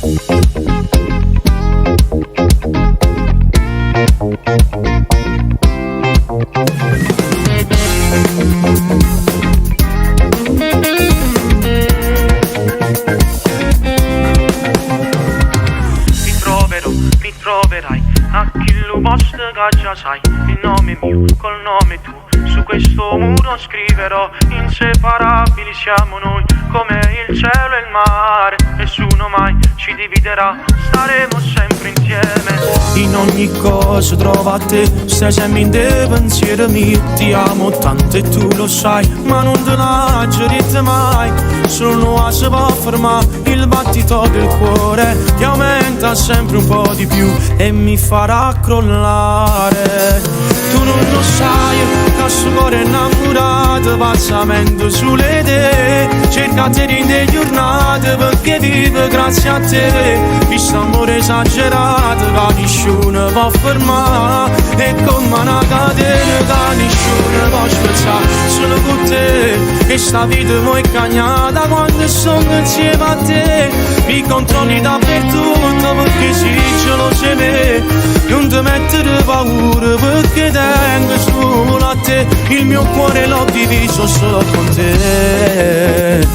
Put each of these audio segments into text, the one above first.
Mi troverò, mi troverai a chillu posto che già sai il nome mio col nome tuo. Su questo muro scriverò inseparabili siamo noi come il cielo e il mare. Nessuno mai ci dividerà, staremo sempre insieme. In ogni cosa trova te, stai sempre in te pensiero mio. Ti amo tanto e tu lo sai, ma non te l'ho detto mai. Solo non si può fermare il battito del cuore che aumenta sempre un po' di più e mi farà crollare. Tu non lo sai, che sto cuore è innamorato, pazzamente sulle te. Cercate di giornate perché vivo grazie a te. Questo amore esagerato che nessuno può fermare. E come una catena che nessuno può spezzare. Solo con te, questa vita mi è cagnata quando sono insieme a te. Mi controlli dappertutto perché sei geloso di me. Non ti mettere paura perché tengo solo a te. Il mio cuore l'ho diviso solo con te.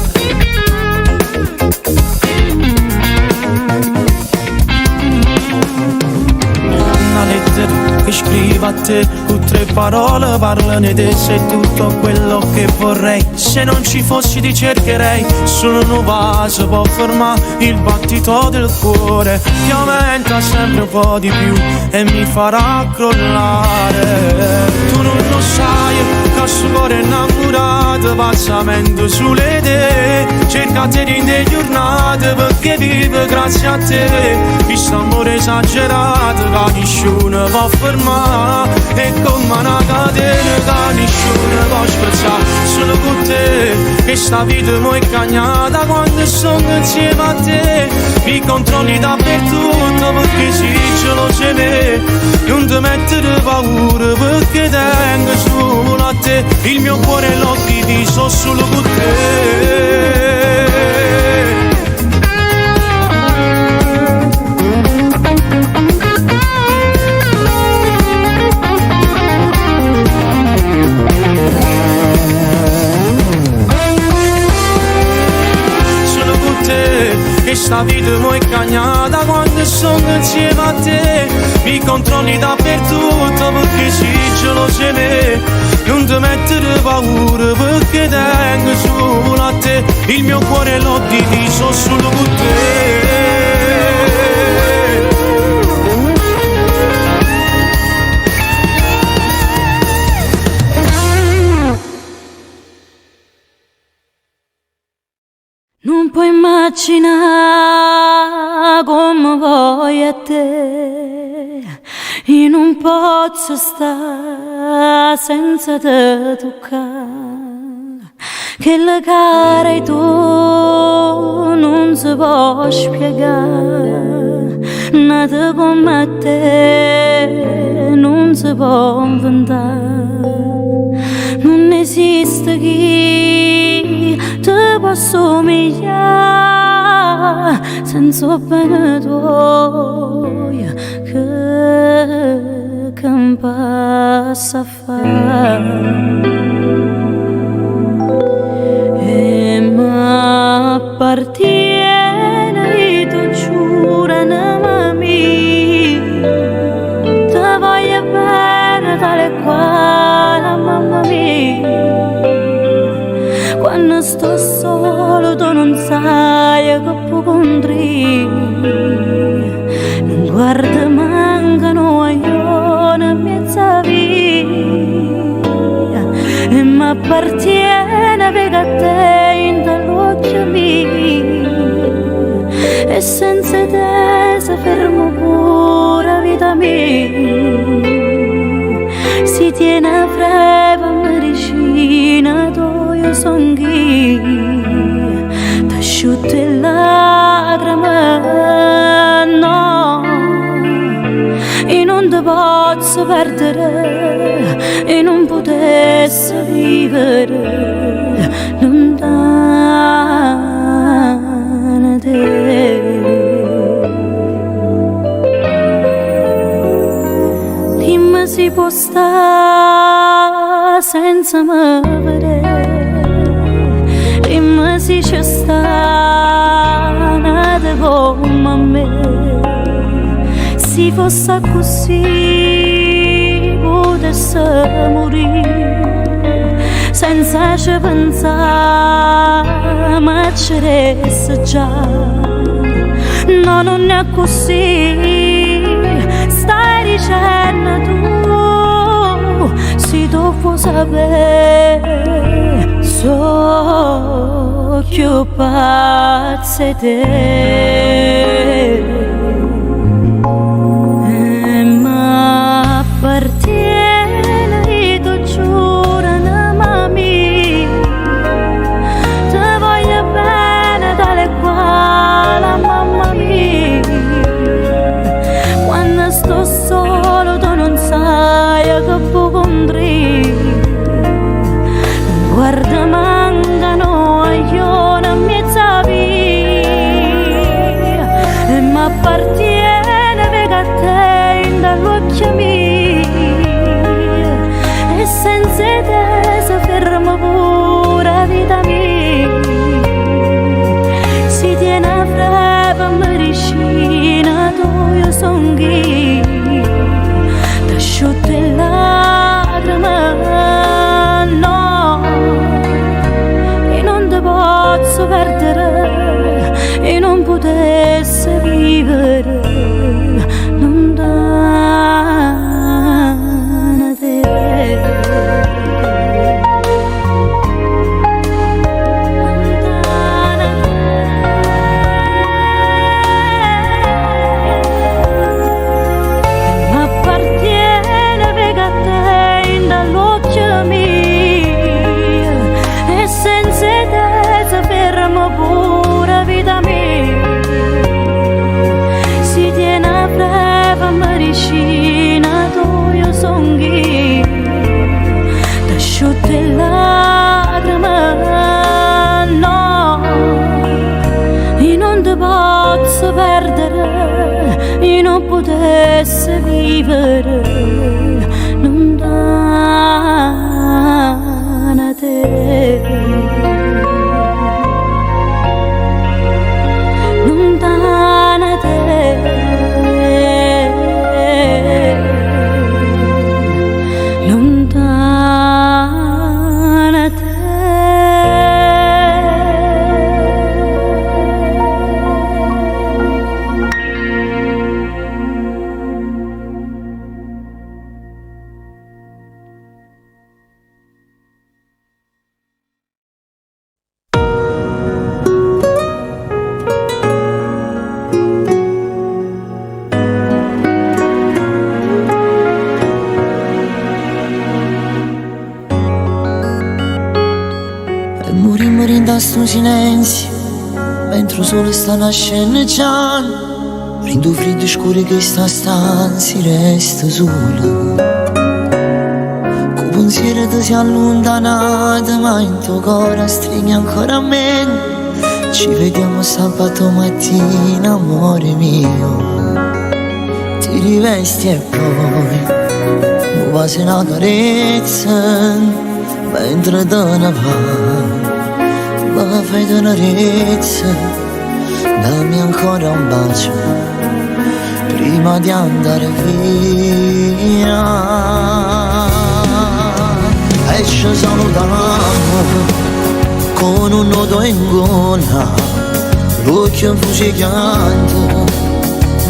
Una lettera che scrivo a te con tre parole parlano di te. Sei tutto quello che vorrei. Se non ci fossi ti cercherei. Solo un vaso può fermare il battito del cuore che aumenta sempre un po' di più e mi farà crollare. Tu non lo sai che sto cuore è innamorato pazzamente sulle te. Cercate di giornate perché vivo grazie a te. Questo amore esagerato che nessuno può fermare. E come una catena che nessuno può spezzare. Solo con te, questa vita mi è cagnata quando sono insieme a te. Mi controlli dappertutto perché sei geloso di me. Non ti mettere paura perché tengo solo a te. Il mio cuore l'ho diviso solo con te. Solo con te, questa vita mi è cagnata quando sono insieme a te. Mi controlli dappertutto perché sei geloso di me. Non ti mettere paura perché tengo solo a te. Il mio cuore l'ho diviso solo con te. Non puoi immaginare come voglio a te. Io non posso stare senza te toccare. Che la cara tu non si può spiegare. Nata come te non si può inventare. Non esiste chi ti possa somigliare senza bene tuo che campassa a fare. E m'appartiene, io ti giuro, anima mia, ti voglio bene tale quale, mamma mia. Quando sto solo tu non sai che pocondria, non guarda mancano io in mezza via. E m'appartiene perché a te in dall'occhio mio, e senza te si fermo pure vita mia. Si tiene freva medicina tu io son chi t'asciutte le lacrime, no, io non ti posso perdere e non potessi vivere lontano da te. Dimm si può sta senza me vedè. Dimm si ce sta n'ato comm' a me. Si fosse accussì putess murì senza ce pensà, m'acceress già. No, nun è accussì, stai dicenno tu, si tu vuò sapè, so cchiù pazz 'e te. E m'appartiene, io t'o giuro, anema mia, te voglio bene tale e quale a mamma mia. Quando sto solo tu non sai che pucundria, non guarda manco 'nu guaglione 'mmiez 'a via. E m'appartiene, veco a te dint' all'uocchie miei, e senza 'e te se ferma pure 'a vita mia. Si tiene 'a freva medicina toja song'io, t'asciutto 'e lacrime, no, io nun te pozzo perdere, io nun putesse vivere luntano 'a te. Luntano 'a te. M'appartiene, veco a te dint' all'uocchie miei, e senza 'e te se ferma pure 'a vita mia. Si tiene 'a freva medicina toja song'io, t'asciutto 'e lacrime, no, io nun te pozzo perdere, io nun putesse vivere luntano 'a te. Luntano 'a te. Luntano 'a te. E murimmo dint' a stu silenzio, mentre 'o sole sta nascendo già. Dint' 'o friddo scuro 'e chesta stanza resto sulo. Cu 'o pensiero te si allontanato, ma int' 'o core astrigne ancora a me. Ci vediamo sabato mattina, amore mio. Ti rivesti e poi mi baci una carezza mentre te ne vai. Mi fai tenerezza, dammi ancora un bacio prima di andare via. E ci salutiamo con un nodo in gola, l'occhio 'nfuso 'e chianto,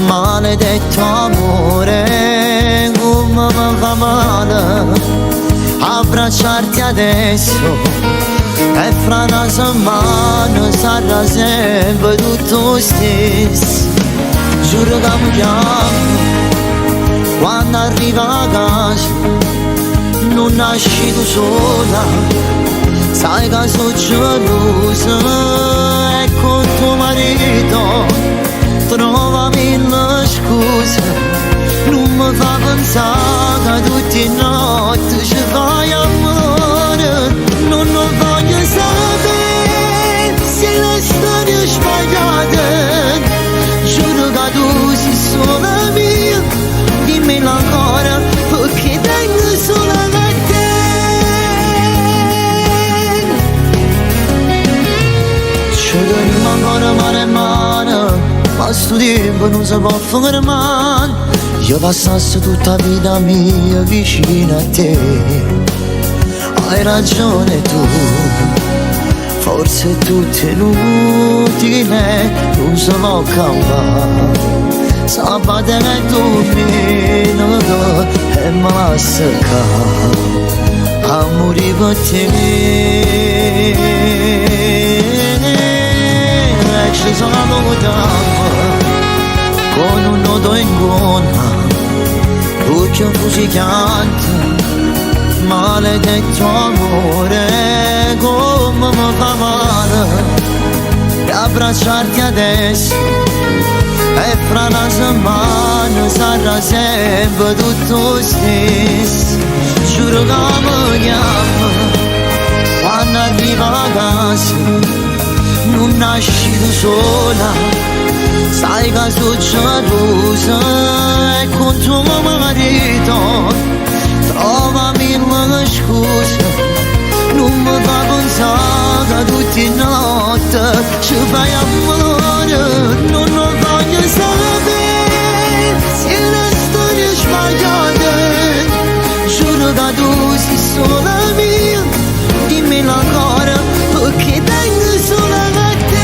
maledetto amore, come mi fa male abbracciarti adesso. E fra una settimana sarà sempre tutto lo stesso. Giuro che mi chiami quando arriva a casa, non nasci tu sola, sai che sono gelosa. E con tuo marito trova mille scuse, non mi fa pensare che tutte le notti ci fai amore. Non voglio sapere se la storia è sbagliata, giuro che tu sei solo mia, dimmelo ancora. Stu tiempo nun se può fermare Io passasse tutta la vita mia vicino a te Hai ragione tu Forse è tutto inutile Non si può campare Sabato e domenica E me lascia A morire per te Ci sono con un nodo in gola Luce fusicante Maledetto amore Come mi fa male E abbracciarti adesso E fra una settimana sarà sempre tutto stesso Giuro che mi chiama Quando arriva a casa Non nasci tu sola Sai che sono gelosa e con tuo marito Trovami una scusa Non mi fa pensare che tutte le notte ci fai amore Non lo voglio sapere se la storia è sbagliata Giuro che tu sei sola mia Dimmelo ancora perché tengo solo a te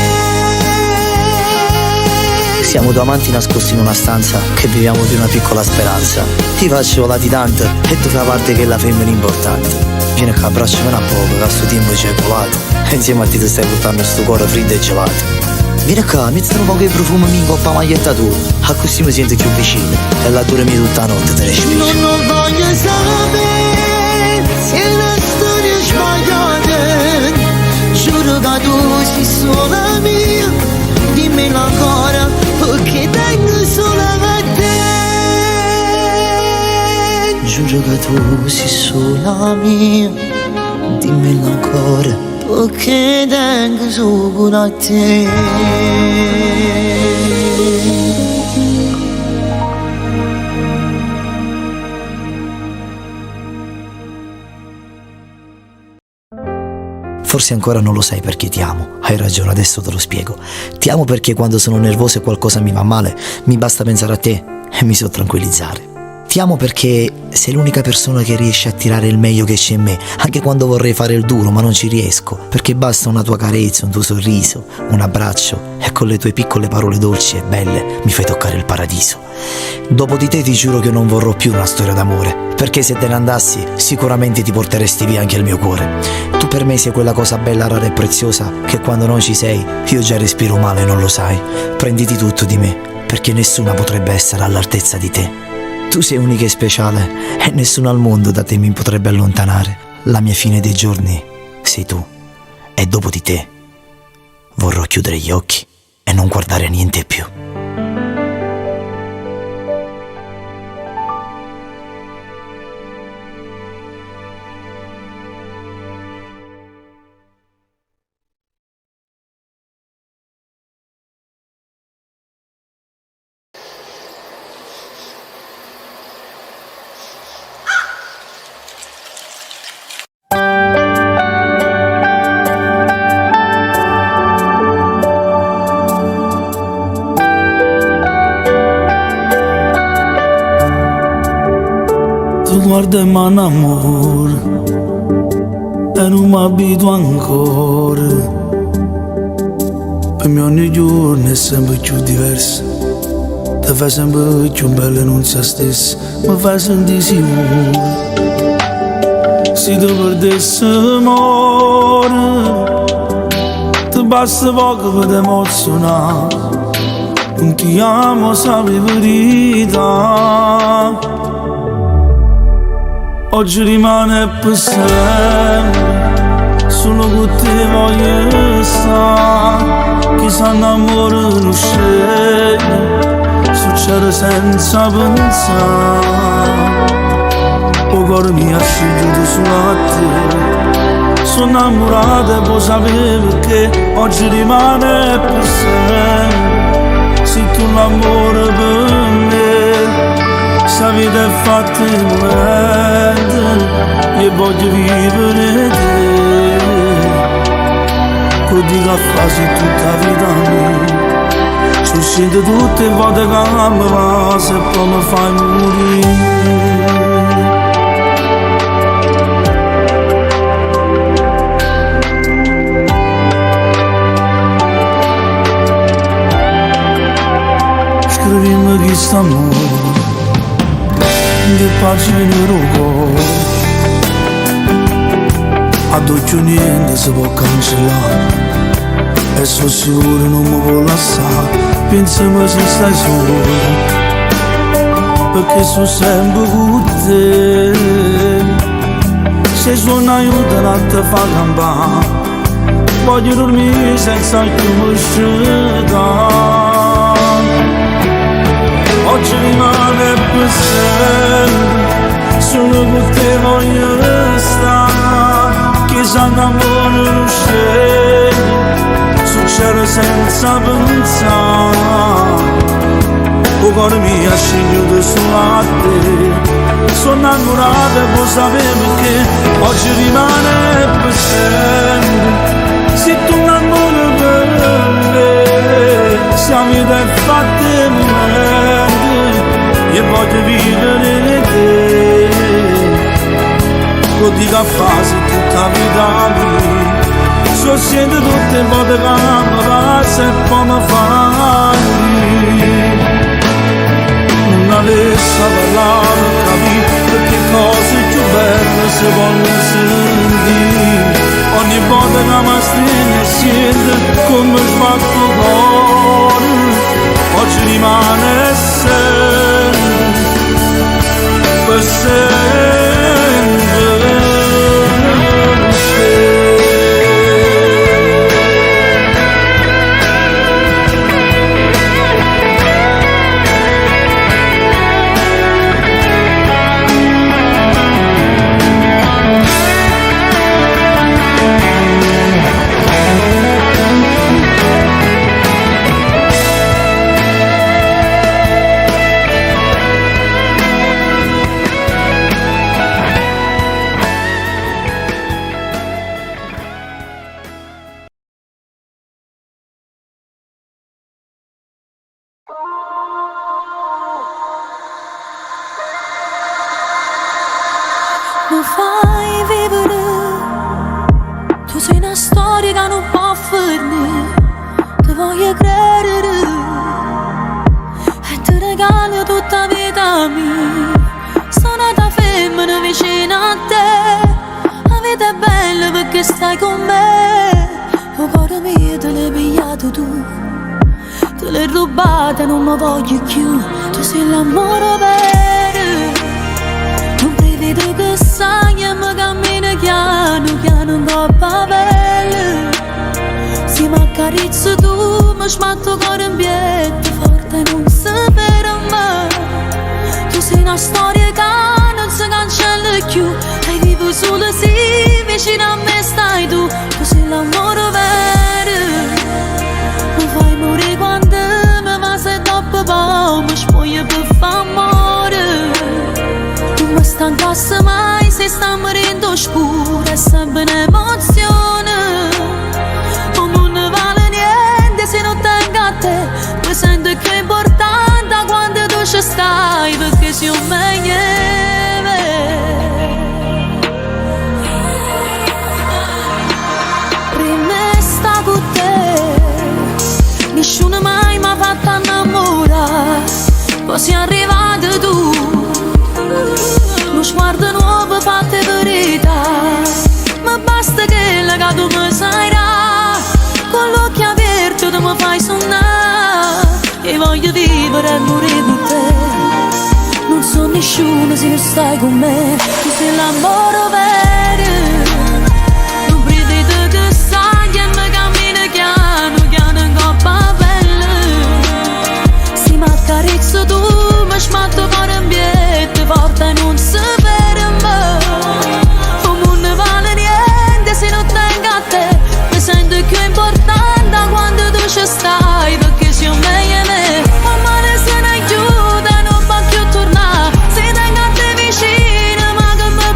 Siamo due amanti nascosti in una stanza che viviamo di una piccola speranza. Ti faccio latitante e tu fai parte che è la femmina importante. Vieni qua, abbracciami un poco, che sto tempo c'è colato. E insieme a te ti stai buttando sto cuore freddo e gelato. Vieni qua, metti un po' che profumo mio con la maglietta tua. A così mi sento più vicino e l'odore mio tutta la notte te respiro. Non lo voglio sapere se la storia è sbagliata Giuro che tu sei sola mia Dimmelo ancora perché tengo solo a te Giuro che tu sei sola mia Dimmelo ancora perché tengo solo a te Forse ancora non lo sai perché ti amo. Hai ragione, adesso te lo spiego. Ti amo perché quando sono nervoso e qualcosa mi va male, mi basta pensare a te e mi so tranquillizzare. Ti amo perché sei l'unica persona che riesce a tirare il meglio che c'è in me, anche quando vorrei fare il duro, ma non ci riesco, perché basta una tua carezza, un tuo sorriso, un abbraccio e con le tue piccole parole dolci e belle mi fai toccare il paradiso. Dopo di te ti giuro che non vorrò più una storia d'amore, perché se te ne andassi sicuramente ti porteresti via anche il mio cuore. Tu per me sei quella cosa bella, rara e preziosa che quando non ci sei io già respiro male, non lo sai. Prenditi tutto di me, perché nessuna potrebbe essere all'altezza di te. Tu sei unica e speciale e nessuno al mondo da te mi potrebbe allontanare. La mia fine dei giorni sei tu e dopo di te vorrò chiudere gli occhi e non guardare niente più. Tu guarda e m'annamoro E non mi abituo ancora Per me ogni giorno è sempre più diverso Ti fai sempre più bella e non sei stessa Mi fai sentire sicuro Se ti perdessi amore Ti basta poco per emozionare Non ti amo, sai verità Oggi rimane per sempre Solo con te voglio stare Chi sa innamora non sceglie Succede senza pensare O cuore mio ha scelto solo a te Sono innamorato e puoi sapere perché Oggi rimane per sempre Se tu l'amore per me Sta vita è fatta di momenti Io voglio vivere te Che dico a fase tutta vita mia Tu siente tutte 'e vote ca me vase e po' me fai murì. Scrivimm chist'ammore 'Int'e pagine d' 'o core Addò cchiù niente se po' cancellà E so' sicuro nun me può lassà Piensame si stai sola Pecché sto sempe cu te Se suonno aiutano a te fa campà Voglio durmì senza cchiù me scetà Oggi rimane per sempre Solo con te voglio stare Chi sa n'amore non sceglie Succede senza pensare 'O core mio ha scegliuto solo a te Sono innamorato e vuoi sapere perché Oggi rimane per sempre Se tu innamori per me Se 'a vita è fatta 'e momenti Io voglio vivere 'e te T' 'o dico a fa' si tutta 'a vita mia So siente tutte 'e vote ca me vase e po' me fa murì Nun avessa parlà pe capì Pecché cose cchiù belle se ponno sentì Ogni volta ca m'astrigne e siente comme sbatte 'o core Oggi rimane sempe Per sempre Mi fai vivere Tu sei una storia che non può finire Ti voglio credere E ti regalo tutta la vita mia Sono nata femmina vicino a te La vita è bella perché stai con me 'O core mio te l'hai pigliato tu Te l'hai rubata, non mi voglio più Tu sei l'amore vero Non prevedo che sai e mi cammina piano piano 'ncoppa 'a pelle Si m'accarezzi tu mi sbatto 'o core in pietto Forte non si ferma Tu sei una storia che non si cancella più E vivo solo se vicino a me stai tu Tu sei l'amore vero Mi fai morire quando mi vasi e dopo poi mi spoglio per fa amore Non mi stancasse mai se stiamo dentro scuro È sempre un'emozione Come non vale niente se non tengo a te Mi sento più importante quando tu ci stai Perché sei un meglio me Prima sta con te Nessuno mai mi ha fatto innamorare Poi sei arrivato tu Uno sguardo nuovo fatto verità Ma basta che la che tu mi sai dare Con l'occhio aperto tu mi fai sognare E voglio vivere e morire con te Non so nessuno se non stai con me Tu sei l'amore vero Nu brivido che sai e mi cammina piano piano 'ncoppa 'a pelle Si m'accarezzi tu mi sbatto cuore in pietto Forte e non si ferma Come non vale niente se non tengo a te Mi sento più importante quando tu ci stai Perché sei un meglio me 'O male se ne aiuta non può più tornare Se tengo a te vicino ma che mi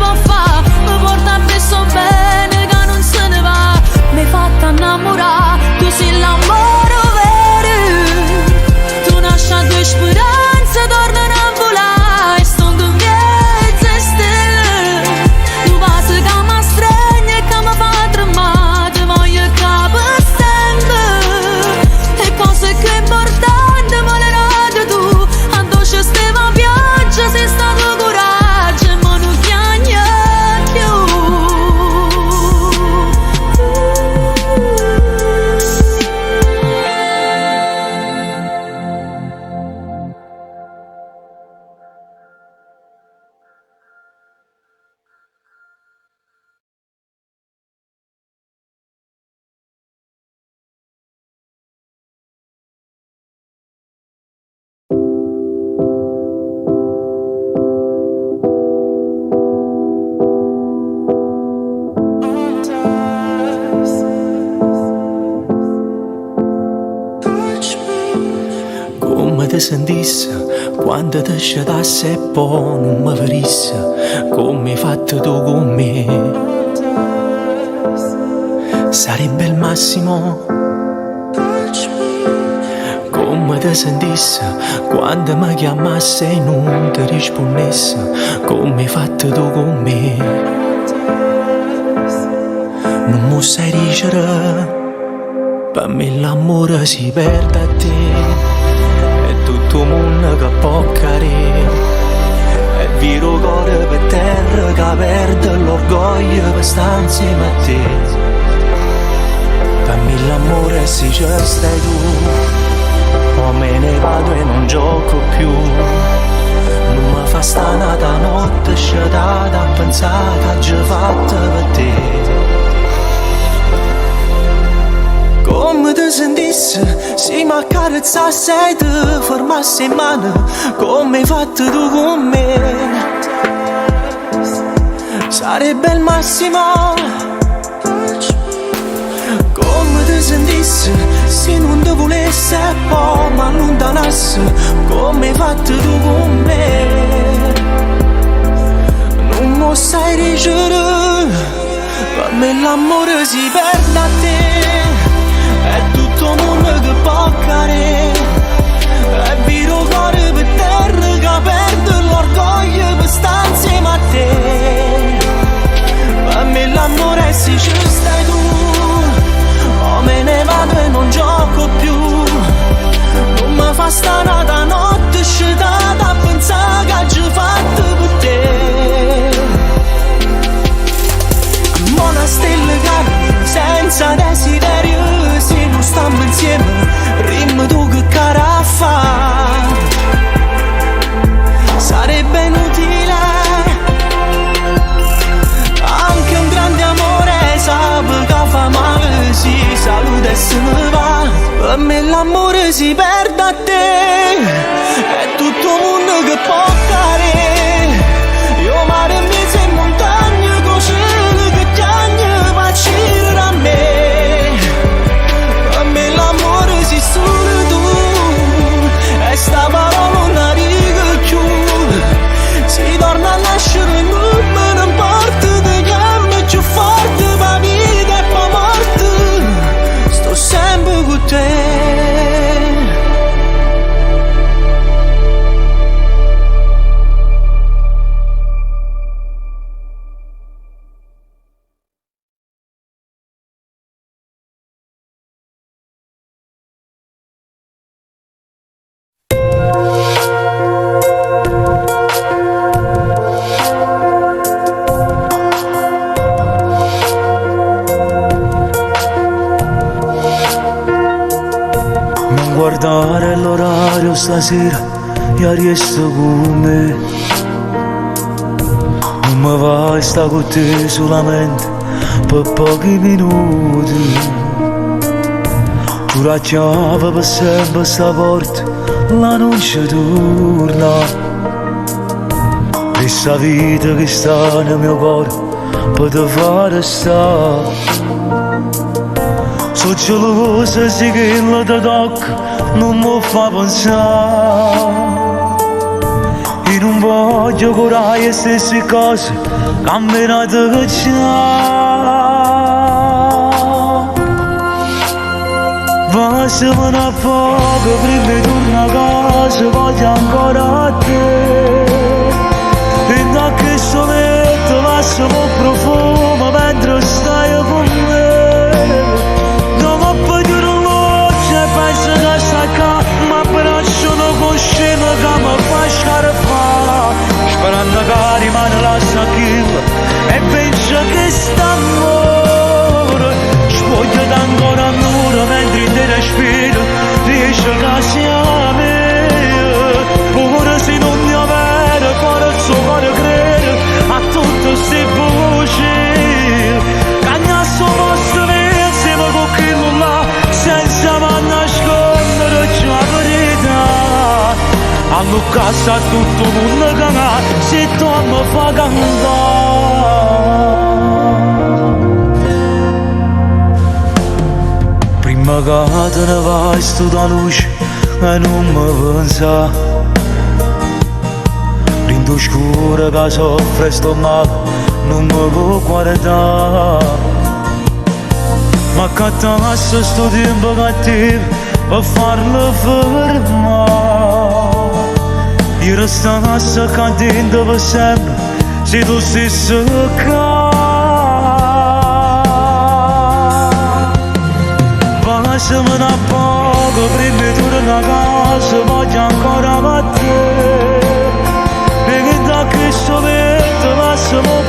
Come ti sentisse quando ti scetasse e poi non mi vedisse come hai fatto tu con me? Sarebbe il massimo. Come ti sentisse quando mi chiamasse e non ti rispondesse come hai fatto tu con me? Non mi sai dicere, per me l'amore si perde a te. È tutto il mondo che può cadere. E viro cuore per terra che perde l'orgoglio per stare insieme a te. Per me l'amore se ci stai tu, o me ne vado e non gioco più. Non mi fa stare una notte scetata a pensare che ho già fatto per te. Come ti sentisse se mi accarezzasse e ti fermasse in mano come hai fatto tu con me? Sarebbe il massimo. Come ti sentisse se non ti volesse e poi mi allontanasse come hai fatto tu con me? Non mi sai dicere, per me l'amore si perde a te. È tutto il mondo che può cadere. E viro cuore per terra che perde l'orgoglio per stare insieme a te. Per me l'amore se ci stai tu, o me ne vado e non gioco più. Non mi fa stare una notte scetata a pensare che ho già fatto per te. Ma una stella che senza desiderio, se non stiamo insieme, rimmi tu che cara fa. Sarebbe inutile, anche un grande amore sa che fa male, si saluta e se ne va. Per me l'amore si perde a te, è tutto il mondo che può cadere. Io mare in mezzo in montagna, con cielo che piagne, ma c'era a me. Per me l'amore si solo tu, e sta parola non arriva più. Si torna a nascere non me ne importa, ti chiamo più forte, ma vita e poi morte. Sto sempre con te. Non guardare l'orario stasera, io resto con me. Non mi vai sta con te solamente per pochi minuti. Tu la chiave per sempre sta porta, la non ci torna. Questa vita che sta nel mio cuore, per te fare stare. So gelosa se che la ti tocca, non mi fa pensare. Io non voglio curare le stesse cose, camminate che c'è. Passano a poco prima di tornare a casa, voglio ancora a te. E da che soletto lascio un profumo mentre stai con me. Non ho perduto luce, penso che stai qua, ma abbraccio con scemo che mi fa scarpare. Sperando che rimane la sacchilla e penso che st'amore spoglia ancora nura mentre te respiro, riesce che sia mio. Ora se non mi avere, forse cuore crede a tutte queste voci. Cagna posto insieme con chi non là, senza mai nascondere la verità. Hanno casa tutto il mondo che se tu mi fa cantare. Prima che te ne vai sto da luce, E nun me pensà Dint' 'o scuro che soffre sto male Nun me può guardà Ma accattasse sto tempo cattivo Per farlo fermare Io restasse qua dentro per sempre Se tu stessi qua Passami un poco prima di tornare a casa Voglio ancora a te. Perché da questo letto lasciamo